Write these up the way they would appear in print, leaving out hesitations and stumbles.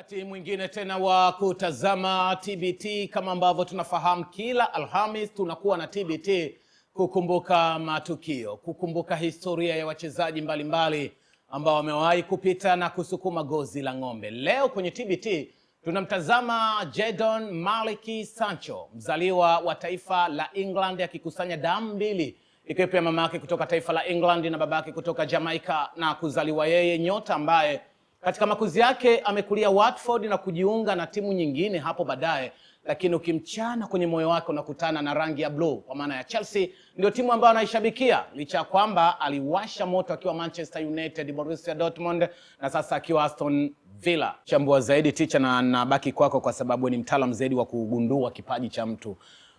Wakati mwingine tena wa kutazama TBT. Kama ambavyo tunafahamu, kila Alhamis tunakuwa na TBT kukumbuka matukio, kukumbuka historia ya wachezaji mbalimbali ambao wamewahi kupita na kusukuma gozi la ng'ombe. Leo kwenye TBT tunamtazama Jadon Maliki Sancho, mzaliwa wa taifa la England, akikusanya damu mbili, ikiwepo ya mama yake kutoka taifa la England na babake kutoka Jamaica, na kuzaliwa yeye nyota ambaye katika makuzi yake amekulia Watford na kujiunga na timu nyingine hapo baadaye, lakini ukimchana kwenye moyo wake unakutana na rangi ya blue kwa maana ya Chelsea ndio timu ambayo anaishabikia, licha ya kwamba aliwasha moto akiwa Manchester United, Borussia Dortmund na sasa akiwa Aston Villa. Chambua zaidi ticha, na nabaki kwako kwa sababu ni mtaalam zaidi wa kugundua kipaji cha mtu.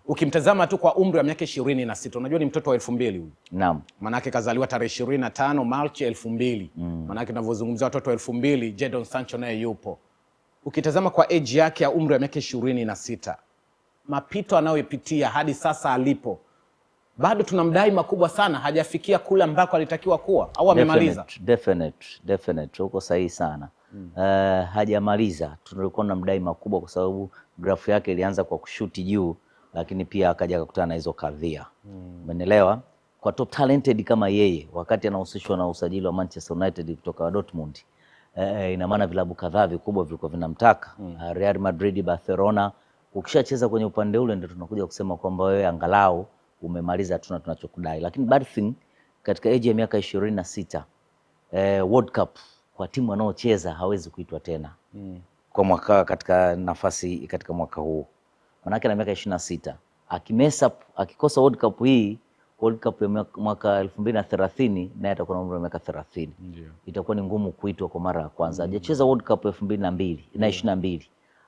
Ukimtazama tu kwa umri wa miaka 26, unajua ni mtoto wa 2000 huyu. Naam. Manake kazaliwa tarehe 25 Machi 2000. Manake tunavyozungumzia watoto wa 2000, Jadon Sancho naye yupo. Ukitazama kwa age yake ya umri wa miaka 26, mapito anayoipitia hadi sasa alipo, bado tunamdai makubwa sana, hajafikia kule ambako alitakiwa kuwa au amemaliza. Definite, definite, uko sahihi sana. Hajamaliza, tulikuwa tunamdai makubwa kwa sababu grafu yake ilianza kwa kushuti juu, lakini pia akaja akakutana na hizo kadhia. Umeelewa? Kwa top talented kama yeye, wakati anahusishwa na usajili wa Manchester United kutoka Dortmund, ina maana vilabu kadhaa vikubwa vilikuwa vinamtaka. Real Madrid, Barcelona. Ukishacheza kwenye upande ule ndio tunakuja kusema kwamba wewe angalau umemaliza, hatuna tunachokudai. Lakini bad thing katika age ya miaka 26, World Cup kwa timu anaocheza hawezi kuitwa tena kwa mwaka katika nafasi katika mwaka huu, manake na miaka 26 akimess up, akikosa World Cup hii, World Cup ya mwaka 2030 naye atakuwa na umri wa miaka 30. Itakuwa ni ngumu kuitwa kwa mara ya kwanza. Hajacheza World Cup 2002 na 22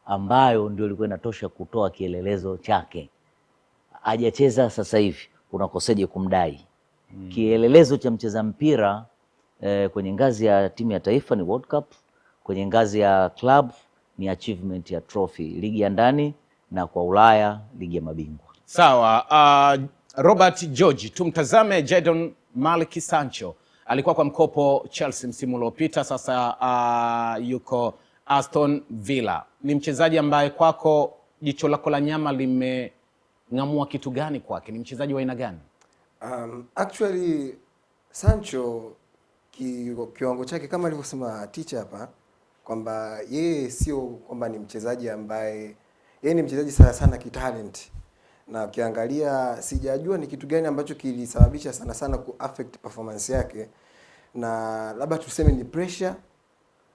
ambayo ndio ilikuwa inatosha kutoa kielelezo chake. Hajacheza sasa hivi, unakoseje kumdai? Kielelezo cha mcheza mpira kwenye ngazi ya timu ya taifa ni World Cup, kwenye ngazi ya club ni achievement ya trophy, ligi ya ndani na kwa Ulaya ligi ya mabingwa. Sawa, Robert George, tumtazame Jadon Malik Sancho. Alikuwa kwa mkopo Chelsea msimu uliopita, sasa yuko Aston Villa. Ni mchezaji ambaye kwako jicho lako la nyama limeng'amua kitu gani kwake? Ni mchezaji wa aina gani? Actually Sancho kiwango chake kama alivyosema teacher hapa kwamba yeye sio kwamba ni mchezaji ambaye yeye ni mchezaji sana sana kitalent, na ukiangalia sijajua ni kitu gani ambacho kilisababisha sana sana ku affect performance yake, na labda tuseme ni pressure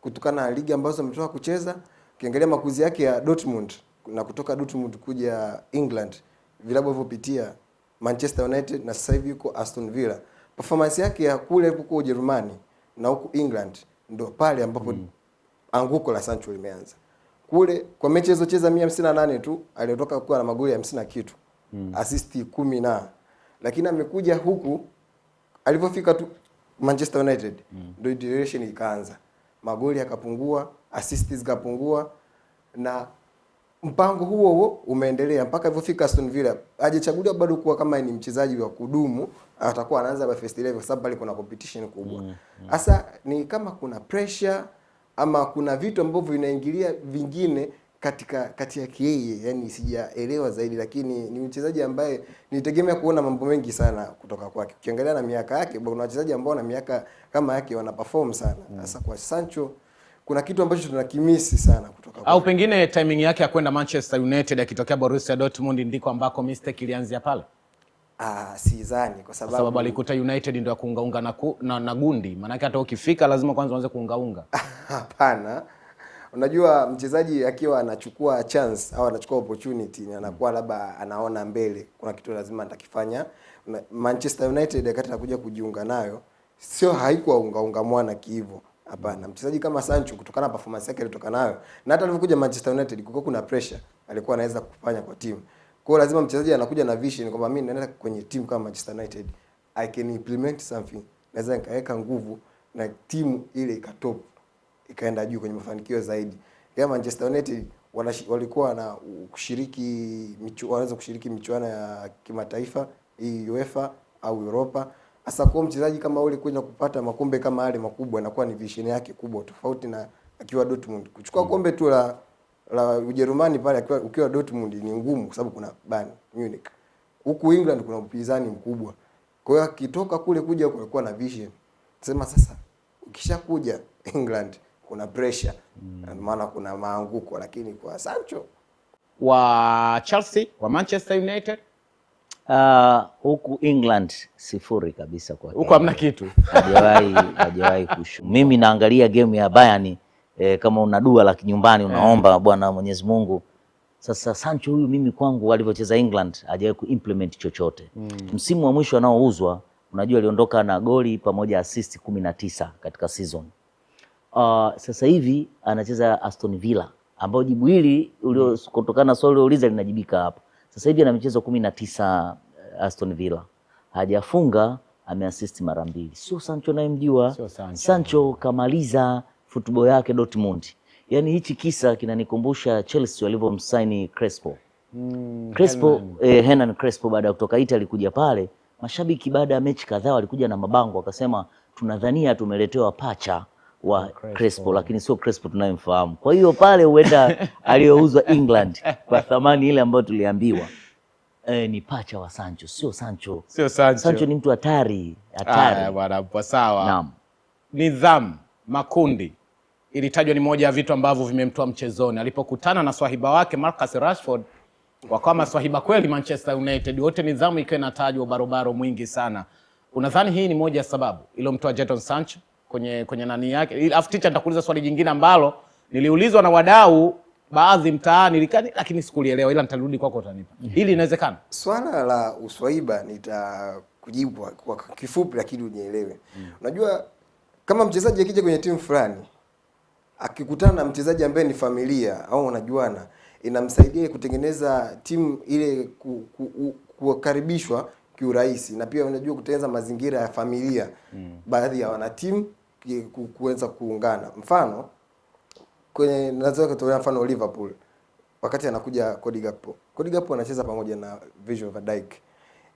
kutokana na ligi ambazo ametoka kucheza. Ukiangalia makuzi yake ya Dortmund na kutoka Dortmund kuja England, vilabu alivyopitia Manchester United na sasa hivi yuko Aston Villa, performance yake ya kule huko Ujerumani na huku England ndo pale ambapo anguko la Sancho limeanza. Kule kwa mechi alizocheza 158 tu aliotoka kuwa na magoli 50 na kitu, assist 10 na, lakini amekuja huku alivyofika tu Manchester United ndio deterioration ikaanza, magoli yakapungua, assist zikapungua, na mpango huo huo umeendelea mpaka alivyofika Aston Villa. Hajachaguliwa bado kuwa kama ni mchezaji wa kudumu, atakuwa anaanza by first level kwa sababu pale kuna competition kubwa. Sasa ni kama kuna pressure ama kuna vitu ambavyo vinaingilia vingine katika kati yake yeye, yani sijaelewa zaidi, lakini ni mchezaji ambaye nitegemea kuona mambo mengi sana kutoka kwake. Ukiangalia na miaka yake, kuna wachezaji ambao na miaka kama yake wana perform sana. Sasa kwa Sancho kuna kitu ambacho tunakimisi sana kutoka Au kwake. pengine timing yake ya kwenda Manchester United akitokea Borussia Dortmund ndiko ambako mistake ilianzia pale? Ah, sidhani kwa Kwa sababu sababu alikuta United ndio ya kuungaunga na gundi, maanake hata ukifika lazima kwanza uanze kuungaunga. Hapana. Unajua mchezaji akiwa anachukua chance au anachukua opportunity na anakuwa labda anaona mbele kuna kitu lazima atakifanya. Manchester United wakati anakuja kujiunga nayo sio, haikuwa ungaunga mwana kiivo. Hapana. Mchezaji kama Sancho kutokana na performance yake alitoka nayo na hata alivyokuja Manchester United kulikuwa kuna pressure alikuwa anaweza kufanya kwa timu. Kwa hiyo lazima mchezaji anakuja na vision kwamba mimi naenda kwenye timu kama Manchester United, I can implement something. Naweza nikaweka nguvu na timu ile ikatop ikaenda juu kwenye mafanikio zaidi. Kama Manchester United walikuwa na wanaweza kushiriki michuano ya kimataifa hii UEFA au Europa. Sasa kwa mchezaji kama ule kuja kupata makombe kama yale makubwa inakuwa ni vision yake kubwa, tofauti na akiwa Dortmund. Kuchukua kombe tu la Ujerumani pale ukiwa Dortmund ni ngumu kwa sababu kuna Bayern Munich. Huku England kuna upinzani mkubwa. Kwa hiyo akitoka kule kuja kulikuwa na vision. Sema sasa ukishakuja England kuna pressure. Maana kuna maanguko, lakini kwa Sancho wa Chelsea, wa Manchester United Huku England sifuri kabisa kwa huko hamna kitu. Hajawahi kushu. Mimi naangalia game ya Bayern kama una dua la kinyumbani unaomba Bwana Mwenyezi Mungu. Sasa Sancho huyu mimi kwangu alivyocheza England hajawahi kuimplement chochote. Msimu wa mwisho anaouzwa, unajua aliondoka na goli pamoja assist 19 katika season. Sasa hivi anacheza Aston Villa, ambao jibu hili ulio kutokana na swali uliouliza linajibika hapa. Sasa hivi ana michezo 19 Aston Villa. Hajafunga, ameassist mara 2. Sio Sancho nayemjua. Sio Sancho. Sancho kamaliza football yake Dortmund. Yaani hichi kisa kinanikumbusha Chelsea walivyomsaini Crespo. Crespo, Hernan Crespo baada ya kutoka Italy kuja pale, mashabiki baada ya mechi kadhaa walikuja na mabango wakasema tunadhania tumeletewa pacha wa Crespo, lakini sio Crespo tunayemfahamu. Kwa hiyo pale huenda aliyouzwa England kwa thamani ile ambayo tuliambiwa ni pacha wa Sancho, sio Sancho. Sio Sancho. Sancho ni mtu hatari, hatari. Bwana, kwa sawa. Naam. Nidhamu, makundi ilitajwa ni moja ya vitu ambavyo vimemtoa mchezoni alipokutana na swahiba wake Marcus Rashford, wakawa maswahiba kweli Manchester United wote, nidhamu ikiwa inatajwa barobaro mwingi sana. Unadhani hii ni moja ya sababu iliyomtoa Jadon Sancho kwenye nani yake? Alafu teacher, nitakuuliza swali jingine ambalo niliulizwa na wadau baadhi mtaani, lakini sikulielewa, ila nitarudi kwako utanipa. Hili inawezekana? Swala la uswahiba nitakujibu kwa kifupi lakini unielewe. Unajua kama mchezaji akija kwenye timu fulani akikutana na mchezaji ambaye ni familia au wanajuana, inamsaidia kutengeneza timu ile kukaribishwa kiurahisi, na pia unajua kutengeneza mazingira ya familia. Baadhi ya wanatimu kuweza kuungana. Mfano kwenye naweza kutolea mfano Liverpool wakati anakuja Cody Gakpo. Cody Gakpo anacheza pamoja na Virgil van Dijk.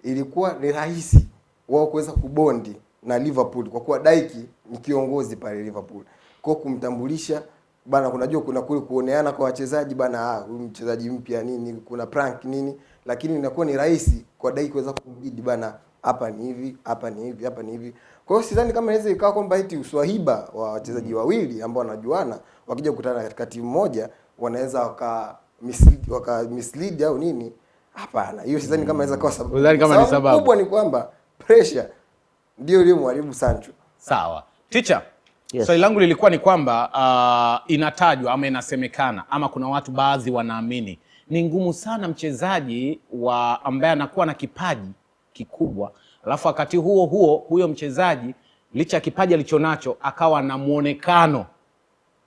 Ilikuwa ni rahisi wao kuweza kubondi na Liverpool kwa kuwa Dijk ni kiongozi pale Liverpool. Kwa kumtambulisha bana, kunajua kuna kule kuoneana kwa wachezaji bana, huyu mchezaji mpya nini, kuna prank nini, lakini inakuwa ni rahisi kwa Dijk kuweza kumbidi bana, hapa ni hivi, hapa ni hivi, hapa ni hivi. Kwa hiyo sidhani kama inaweza ikawa kwamba eti uswahiba wa wachezaji wawili ambao wanajuana wakija kukutana katika timu moja wanaweza waka mislead au nini. Hapana, hiyo sidhani kama inaweza kuwa sababu. Sidhani kama ni sababu. Kubwa ni kwamba pressure ndio iliyomharibu Sancho. Sawa. Teacher, yes. Swali langu lilikuwa ni kwamba inatajwa ama inasemekana ama kuna watu baadhi wanaamini ni ngumu sana mchezaji wa ambaye anakuwa na kipaji kikubwa, alafu wakati huo huo huyo mchezaji licha ya kipaji alichonacho akawa na muonekano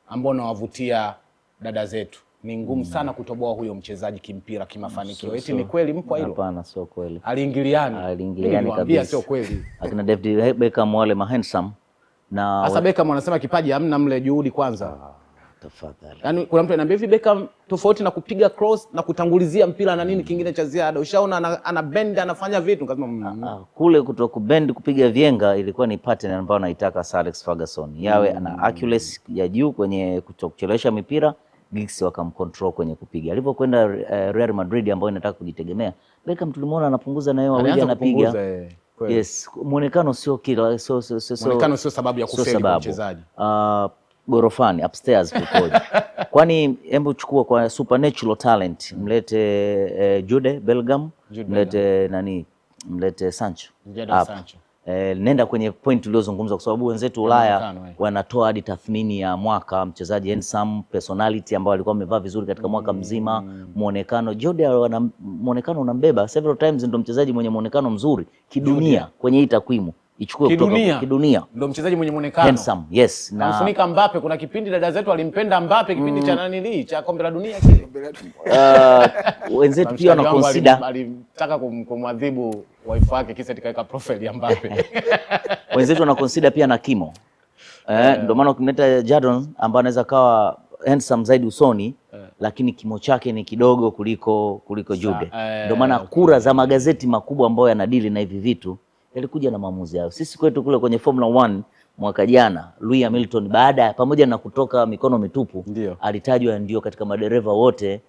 ambao unawavutia dada zetu. Ni ngumu sana kutoboa huyo mchezaji kimpira kimafanikio. Eti ni kweli mpo hilo? Hapana, sio kweli. Aliingiliani. Aliingiliani kabisa. Sio kweli. Akina David Beckham wale ma handsome na sasa Beckham wanasema kipaji hamna mle, juhudi kwanza. Tafadhali. Yaani kuna mtu ananiambia hivi Beckham tofauti na kupiga cross na kutangulizia mpira na nini kingine cha ziada. Ushaona ana bend anafanya vitu nikasema kule kutoka bend kupiga vyenga ilikuwa ni pattern ambayo anaitaka Sir Alex Ferguson. Yawe ana accuracy ya juu kwenye kuchelewesha mipira, Giggs wakamcontrol kwenye kupiga. Alipokwenda Real Madrid ambayo inataka kujitegemea, Beckham tulimuona anapunguza na yeye wawili anapiga. Yes, muonekano sio kila sio muonekano sio sababu ya kufeli kwa mchezaji. Gorofani upstairs kukoje? Kwani hebu chukua kwa supernatural talent, mlete Jude Bellingham, mlete nani, mlete Sancho. Sancho. Nenda kwenye point uliozungumza kwa sababu wenzetu Ulaya wanatoa hadi tathmini ya mwaka mchezaji handsome, personality ambao alikuwa amevaa vizuri katika mwaka mzima, muonekano. Jude ana muonekano unambeba several times, ndio mchezaji mwenye muonekano mzuri kidunia kwenye hii takwimu. Ichukue kutoka kidunia. Ndio mchezaji mwenye muonekano. Handsome, yes. Na mfunika Mbappe, kuna kipindi dada zetu alimpenda Mbappe kipindi cha nani cha kombe la dunia kile. Wenzetu pia wana consider alitaka kumwadhibu wife wake kisa tikaweka profile ya Mbappe. Wenzetu wana consider pia na kimo. Ndio maana ukimleta Jadon ambaye anaweza kawa handsome zaidi usoni, lakini kimo chake ni kidogo kuliko Jude. Ndio maana kura za magazeti makubwa ambayo yanadili na hivi vitu yalikuja na maamuzi yao. Sisi kwetu kule kwenye Formula 1 Mwaka jana Lewis Hamilton baada pamoja na kutoka mikono mitupu, Ndio. alitajwa ndio katika madereva wote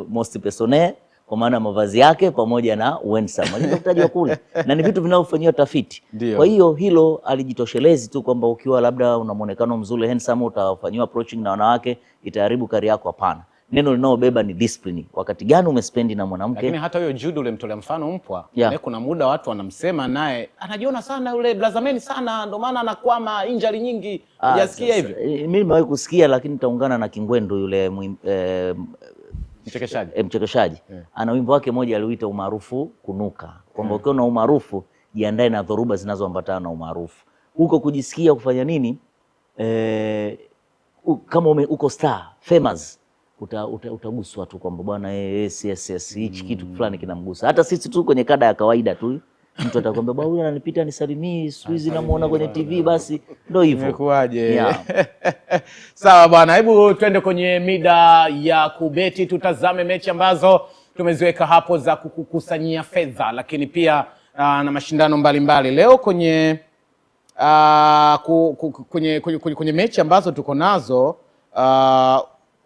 most personnel kwa maana mavazi yake pamoja na handsome alivyotajwa kule, na ni vitu vinavyofanyiwa tafiti. Ndio. Kwa hiyo hilo alijitoshelezi tu kwamba ukiwa labda una muonekano mzuri handsome, utafanyiwa approaching na wanawake itaharibu career yako. Hapana, neno linalobeba ni discipline. Wakati gani umespendi na mwanamke? Lakini hata huyo Jude ulimtolea mfano mpwa, Yeah. naye kuna muda watu wanamsema naye anajiona sana yule blazameni sana, ndio maana anakwama injury nyingi. Hujasikia hivyo? Mimi nimewahi kusikia, lakini nitaungana na Kingwendu yule Mchekeshaji. Mchekeshaji ana wimbo wake mmoja aliuita umaarufu kunuka, kwamba ukiwa na umaarufu jiandae na dhoruba zinazoambatana na umaarufu. Huko kujisikia kufanya nini, kama uko star famous utaguswa tu kwamba bwana, yes, yes, yes, hichi kitu fulani kinamgusa. Hata sisi tu kwenye kada ya kawaida tu mtu atakwambia bwana, huyu ananipita nisalimii, siku hizi namuona kwenye TV, basi ndio hivyo. Imekuwaje? Yeah. Sawa bwana, hebu twende kwenye mida ya kubeti, tutazame mechi ambazo tumeziweka hapo za kukusanyia fedha, lakini pia na mashindano mbalimbali leo kwenye kwenye mechi ambazo tuko nazo,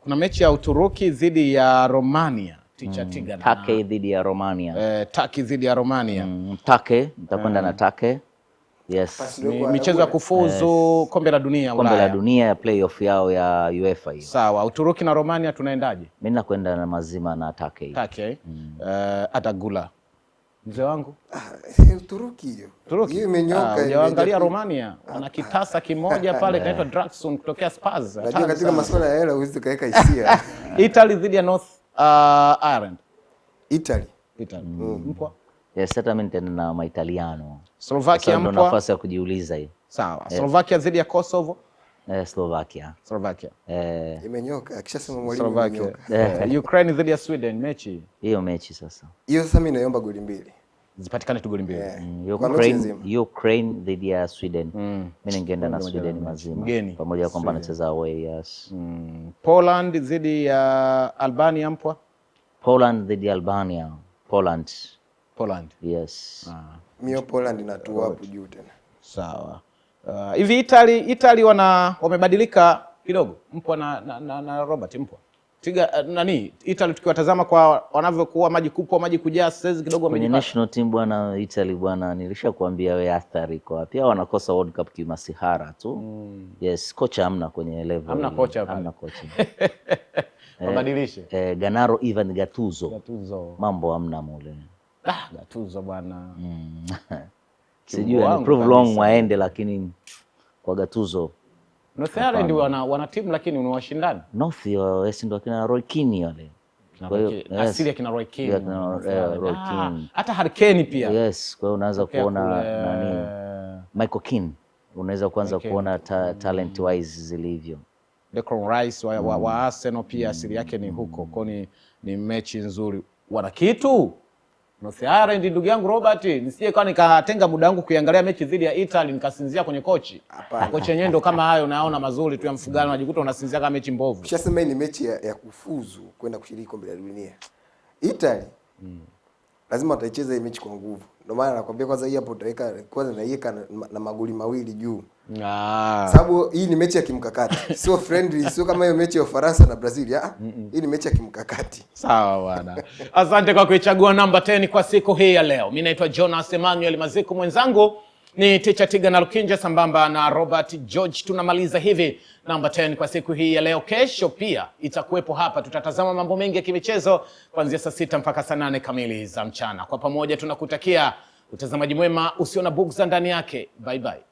kuna mechi ya Uturuki dhidi ya Romania. Ticha Tiga na Turkey dhidi ya Romania. Turkey dhidi ya Romania. Turkey, nitakwenda na Turkey. Yes. Pasi Ni michezo ya kufuzu kombe la dunia Kombe la Ulaya. dunia ya playoff yao ya UEFA hiyo. Sawa, Uturuki na Romania tunaendaje? Mimi nakwenda na mazima na Turkey. Turkey. Atagula. Mzee wangu. Uturuki hiyo. Uturuki. Hiyo imenyoka. Hujawaangalia Romania. Wana kitasa kimoja pale kinaitwa Draxon kutokea Spurs. Najua Hatari katika sana. masuala ya hela huwezi ukaweka hisia. Italy dhidi ya North Ireland. Italy. Italy. Mpwa. Yes, hata mimi nitaenda na Maitaliano. Slovakia Sasa ndo mpwa. nafasi ya kujiuliza hiyo. Sawa. Slovakia dhidi ya Kosovo. Slovakia. Slovakia. Imenyoka. Akishasema mwalimu Slovakia. imenyoka. Ukraine dhidi ya Sweden mechi Hiyo mechi sasa. Hiyo sasa mimi naomba goli 2. Zipatikane tu goli 2. Kwa mechi nzima. Ukraine dhidi ya Sweden. Mimi ningeenda na Sweden mazima. Mgeni. Pamoja kwamba anacheza away, yes. Poland dhidi ya Albania mpwa. Poland dhidi ya Albania. Poland. Poland. Yes. Mio Poland na tu hapo juu tena. Sawa. Hivi Italy wamebadilika kidogo. Mpwa na Robert mpwa. Tiga nani Italy tukiwatazama kwa wanavyokuwa maji kupwa maji kujaa sasa kidogo Kwenye wamejipata. national team bwana, Italy bwana, nilishakuambia wewe athari kwa wapi. Hao wanakosa World Cup kimasihara tu. Yes, kocha hamna kwenye level. Hamna kocha pale. Hamna kocha. Wabadilishe. Gennaro Ivan Gattuso. Gattuso. Mambo hamna mule. Gattuso bwana. Sijui wangu ni prove kabisa. long waende, lakini kwa Gattuso North Ireland wana timu lakini ni washindani. North yes, ndio akina Roy Keane wale. Kwa hiyo, yes. Asili ya kina Roy Keane. Ya kina, Roy Keane. Hata Harry Kane pia. Yes, kwa hiyo unaweza kuona nani Michael Keane, unaweza kuanza kuona talent wise zilivyo. Declan Rice wa Arsenal pia asili yake ni huko. Kwa ni mechi nzuri. Wana kitu North Ireland ndugu yangu Robert, nisije kwa nikatenga muda wangu kuiangalia mechi dhidi ya Italy nikasinzia kwenye kochi. Hapana. Kochi yenyewe ndo kama hayo naona mazuri tu ya mfugano, unajikuta unasinzia kama mechi mbovu. Ushasema hii ni mechi ya kufuzu kwenda kushiriki kombe la dunia. Italy lazima wataicheza hii mechi kwa nguvu. Ndio maana nakwambia kwanza hii hapo utaweka kwanza naiweka na magoli 2 juu. Sababu hii ni mechi ya kimkakati. Sio friendly, sio kama hiyo mechi ya Ufaransa na Brazil. Hii ni mechi ya kimkakati. Sawa bwana. Asante kwa kuichagua namba 10 kwa siku hii ya leo. Mimi naitwa Jonas Emmanuel Maziku, mwenzangu ni Ticha Tiga na Lukinja sambamba na Robert George. Tunamaliza hivi namba 10 kwa siku hii ya leo. Kesho pia itakuwepo hapa, tutatazama mambo mengi ya kimichezo kuanzia saa 6 mpaka saa 8 kamili za mchana. Kwa pamoja tunakutakia utazamaji mwema usio na bugza ndani yake. Bye bye.